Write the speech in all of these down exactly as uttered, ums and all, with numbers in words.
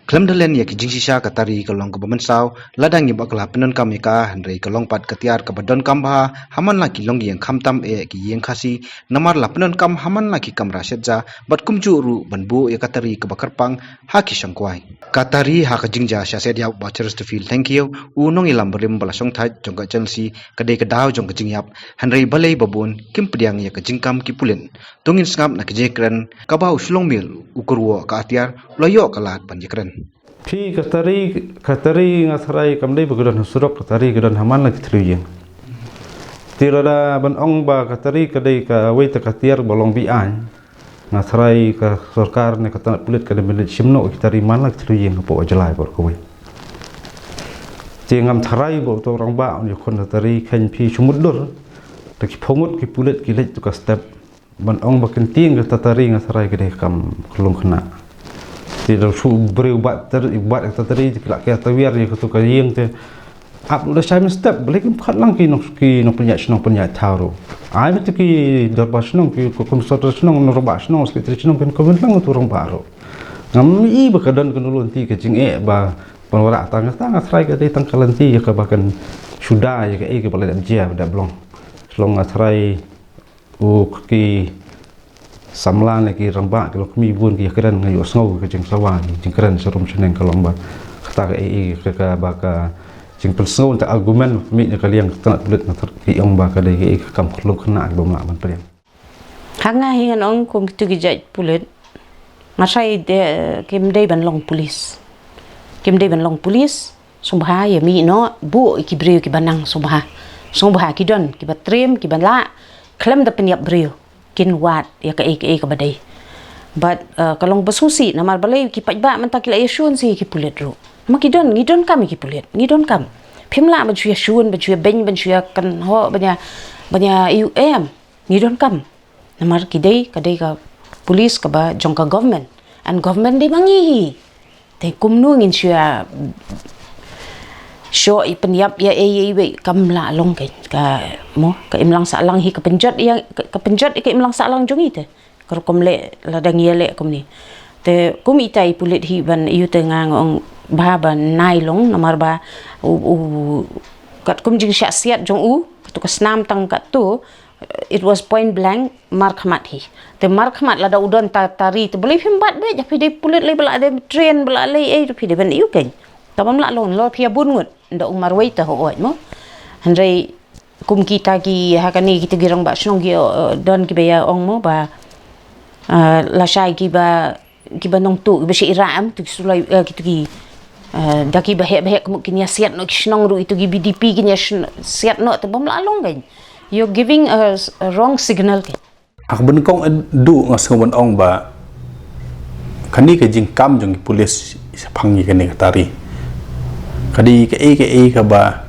Khlem da len ïa ki jingshisha, ka tari ka long kaba mynsaw lada ngi bakla pyndonkam ïa ka, hynrei ka long pat ka tiar kaba donkam bha ha man la ki longïing, khamtam eh ki ïing Khasi, namar la pyndonkam ha man la ki kamra shet ja, bad kumjuh ruh ban buh ïa ka tari kaba kyrpang ha ki shongkwai. Ka tari ha ka jingjia sha shet ïa u Bah Chesterfield Thangkhiew, u nongïalam barim ba la shongthait jong ka Chelsea, ka dei ka daw jong ka jingïap, hynrei balei ba bun kim pdiang ïa ka jingkam ki pulit. To ngin sngap na ka jingkren kaba u Shillong Mail, u kyrwoh ka atiar, u la ïoh ka lad ban ïakren. Phi, ka tari, ka tari nga tharai kam dei ba ka don ha surok, ka tari ka don ha man la ki thliew ïing. Te lada ban ong ba ka tari ka dei kawei ta ka tiar ba long be-aiñ, nga tharai ka sorkar ne ka tnat pulit ka dei ban leit shim noh ki tari man la ki thliew ïing hapoh July por kawei. Te ngam tharai ba uto u rangbah un ïakhun ka tari, khein phi shu mutdur. Te ki phew ngut ki pulit ki leit to ka step. Ban ong ba kin tieng kata tari nga tharai ka dei ka kam khyllung khynnah. Te da shu briew bat tari, bat kata tari, te ki la ka tawiar ïa kato ka ïing te. Ap da shai mynstep, balei kim khot lang ki nong, ki nongpynïaid shnong pynïaid thaw ruh. Ai mynta ki dorbar shnong, ki ko-, komisar shnong, nongrwai shnong, sekretari shnong, kin khot lang uto u rangbah ruh. Ngam i ba ka don kano lynti ka jingeh ba ban wanrah tang, tang nga tharai ka dei tang ka lynti ïa kaba kan shu da ïa kaei kaba la dep jia, ba dep long. Shlong nga tharai u ki samla ne ki rangbah, ki longkmie bun ki ïakren, nga ïohsngew ka jingsawa, ki jingkren sharum shaneng ka long ba kata kaei ka, ka, ba ka jingpynsngew, ta argument mih na ka liang ka tnat pulit, nga tharai ki ong ba ka dei kaei ka kam khyllung khynnah ba ym lah ban pdiang. Ha nga hi ngan ong kum kito ki jait pulit, nga tharai de kim dei ban long pulis. Kim dei ban long pulis. Sngewbha ïa mih noh, buh ïa ki briew kiba nang, sngewbha. Sngewbha, ki don kiba train, kiba lah, khlem da pynïap briew, kin wad ïa kaei kaei kaba dei. Bad, uh, ka long ba sngewsih, namar balei ki paidbah mynta ki la ïashun sha ki pulit ruh. Ma ki don, ngi donkam ïa ki pulit, ngi donkam. Phim lah ban shu ïashun, ban shu ïabeiñ, ban shu ïakynhoh, ban ïa, ban ïa, em. Ngi donkam. Namar ki dei, ka dei ka pulis kaba jong ka government. And government dei ma ngi hi. Te kumno ngin shu ïa shoh ïa pynïap ïa ei ei wei, kam lah long kein. Ka mo, ka imlang sahlang hi ka pynjot ïa, ka, ka pynjot ïa ka imlang sahlang jong ngi te. Ka rukom leh lada ngi ïaleh kumne. Te kum itai i pulit hi ban ïoh te nga ong bha ba nai long namar ba u, u katkum jingshah siat jong u, kato ka snam tang katto, it was point blank, mar khmat hi. Te mar khmat lada u don ta, tari te balei phim bat beit, phi dei pulit lei ba la dei train ba la lei ei, phi dei ban ïoh kein. Ta bym lah long, lor phi ïa bun ngut, nda u marwei ta ho oi mo. Hynrei kum kita ki ha kane kita ki rangbah shnong ki, uh, don kiba ïa ong mo ba, uh, lashai kiba, kiba nongtuh, kiba shu ïarap em, tu ki sulai, uh, kitu ki, uh, da kiba heh ba heh kumno kin ïa siat noh ki shnong ruh, itu ki B D P kin ïa shn-, siat noh, te bym lah long kein. You're giving a, a wrong signal kein. Ha kaba nyngkong, eh, duh nga sngew ban ong ba kane ka jingkam jong ki pulis shaphang ïa kane ka tari ka dei kaei kaei kaba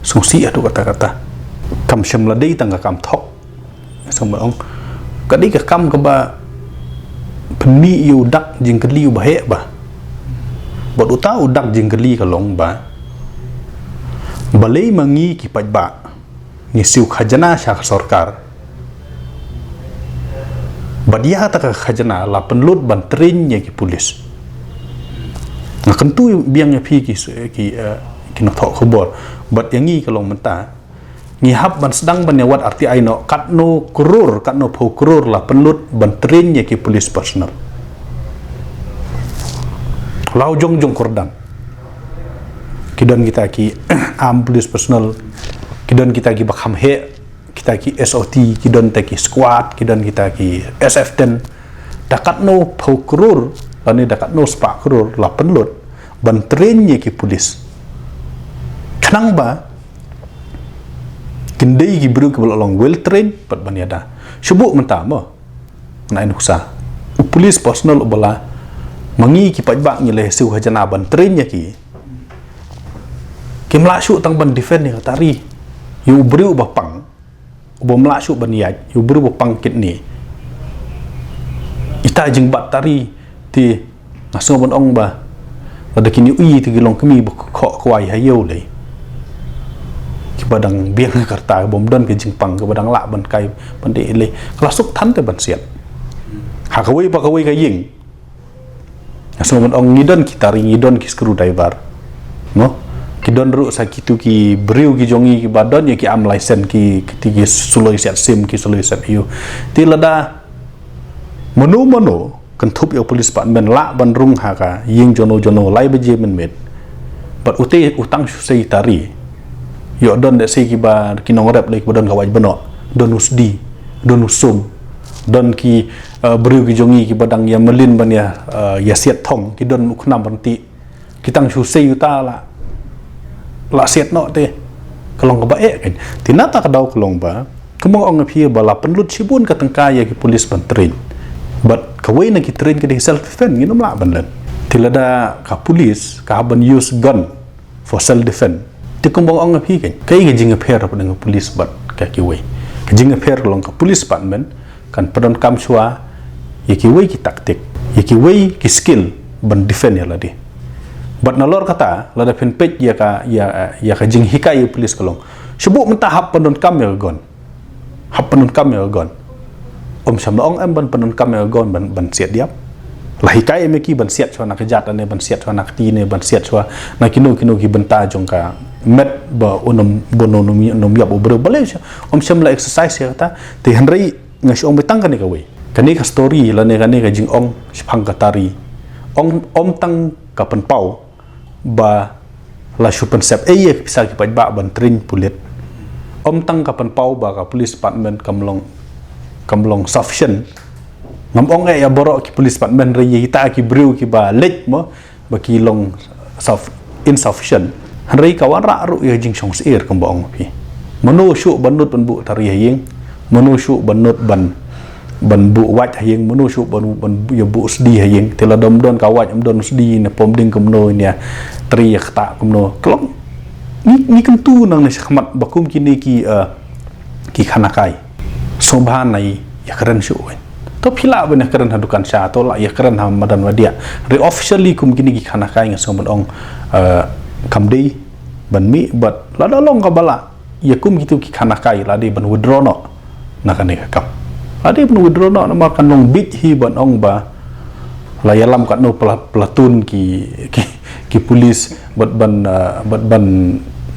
sngewsih haduh katta katta. Kam shym la dei tang ka kam thok. Nga sngew ban ong ka dei ka kam kaba pynmih ïa u dak jingkylli uba heh bha. Bad uta u dak jingkylli ka long ba balei ma ngi ki paidbah ngi siew khajna sha ka sorkar. Bad ïa kata ka khajna la pynlut ban train ïa ki pulis. Nga kyntu biang ïa phi ki, ki, eh, ki nongthoh khubor. Bad ïa ngi ka long mynta ngi hap ban sdang ban ïa wad R T I noh katno klur, katno phew klur la pynlut ban train ïa ki police personnel. Law jong jong kordang. Ki don kita ki armed police personnel, ki don kita kiba kham heh, kita ki S O T, ki don kita ki squad, ki don kita ki S F ten. Da katno phew klur, lane da katno spah klur la pynlut ban train ïa ki pulis. Khnang ba kin dei ki briew kiba la long well trained bad ban ïada. Shu buh mynta mo. Nai nuksa. U police personnel uba la ma ngi ki paidbah ngi la siew khajna ban train ïa ki. Kim lah shuh tang ban defend ïa ka tari. Ïa u briew uba pang, uba ym lah shuh ban ïaid, ïa u briew uba pang kidney. Ita jingbat tari te nga sngew ban ong ba lada kin ïohi te ki longkmie ba khoh kwai ha ïew lei, kiba dang biang ha ka rta, bym don ka jingpang, kiba dang lah ban kai ban dei lei, ka la suk than te ban siat. Ha kawei pa kawei ka ïing. Nga sngew ban ong ngi don ki tari, ngi don ki screwdriver. No? Ki don ruh sa kitu ki briew ki jong ngi kiba don ïa ki arm license, ki, ki, ki suloi siat sim, ki suloi siat ïew. Te lada mano mano kynthup ïa u police department lah ban rung ha ka ïing jono jono lai baje mynmiet. Bad ute u tang shu sei tari. Ïoh don da sei kiba ki nongrep lei kiba don ka wait bnok, don u sdi, don u sum, don ki, eh, briew ki jong ngi kiba dang ïa mlien ban ïa, eh, ïa siat thong, ki don u khnam ban tih. Ki tang shu sei uta la, la siat noh te. Ka long kaba eh kan. Te na ta ka daw ka long ba, kumba ong ïa phi ba la pynlut shibun ka tyngka ïa ki police ban train. Bad kawei na ki train ka dei self defense, ngin ym lah ban len. Te lada ka police ka hap ban use gun for self defense. Te kumba ong ïa phi kan, kaei ka jingïapher hapdeng ka police bad ka kiwei? Ka jingïapher ka long ka police department kan pyndonkam shuwa ïa kiwei ki tactic, ïa kiwei ki skill ban defend ïa lade. Bad nalor kata, lada phin peit ïa ka, ïa, ïa ka jinghikai ïa u police ka long, shu buh mynta hap pyndonkam ïa ka gun. Hap pyndonkam ïa ka gun. Ym shym la ong em ban pyndonkam ïa ka gun ban, ban siat ïap. La hikai em ïa ki ban siat shuwa na ka jat ne, ban siat shuwa na ka kti ne, ban siat shuwa na kino kino ki bynta jong ka met ba un ym, ba un ym, un ym ïap u briew. Balei ym shym la exercise ïa kata? Te hynrei nga shu ong ba tang kane kawei. Kane ka story lane kane ka jingong shaphang ka tari. Ong, ym tang ka pynpaw ba la shu pynsep ei ïa ki pisa ki paidbah ban train pulit. Ym tang ka pynpaw ba ka police department kam long, kam long sufficient. Ngam ong eh ïa baroh ki police department, hynrei ïa kita ki briew kiba leit mo ba ki long suf-, insufficient. Hynrei ka wanrah ruh ïa ka jingshong syier kumba ong phi. Mano shuh ban nud ban buh tari ha ïing, mano shuh ban nud ban, ban buh wait ha ïing, mano shuh ban, ban ïa buh sdi ha ïing. Te lada ym don ka wait, ym don sdi ne pom ding kumno ne, tari ïa kata kumno. Ka long ngi, ngi kyntu nangne shakhmat ba kum kine ki, eh, ki khana kai. Sngewbha nai ïakren shuh wei. To phi lah ban ïakren ha dukan sha, to lah ïakren ha madan wadiah. Hynrei officially kum kine ki khana kai nga sngew ban ong, eh, kam dei ban mih bad lada long kaba lah ïa kum kitu ki khana kai la dei ban withdraw noh na kane ka kam. La dei ban withdraw noh namar kan long bit hi ban ong ba la ïalam katno pla-, platoon ki, ki, ki police bad ban, uh, bad ban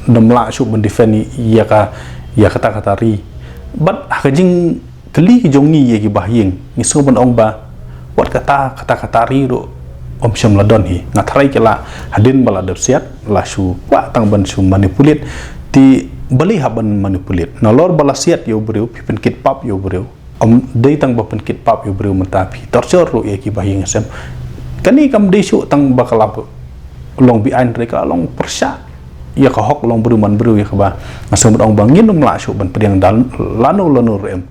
ym lah shuh ban defend ïa ka, ïa kata ka tari. Bad ha ka jingkylli ki jong ngi ïa ki bahaïing, ngi sngew ban ong ba wat kata, kata ka tari ruh ym shym la don hi. Nga tharai ki la, hadien ba la dep siat la shu kwah tang ban shu manipulate. Te balei hap ban manipulate? Nalor ba la siat ïa u briew, phi pynkit pap ïa u briew. Ym dei tang ba pynkit pap ïa u briew, mynta phi torture ruh ïa ki bahaïing hasem. Kane kam dei shuh tang ba ka la long beaiñ, hynrei ka long pyrshah ïa ka hok long briew man briew ïa kaba nga sngew ban ong ba ngin ym lah shuh ban pdiang da lano lano ruh em.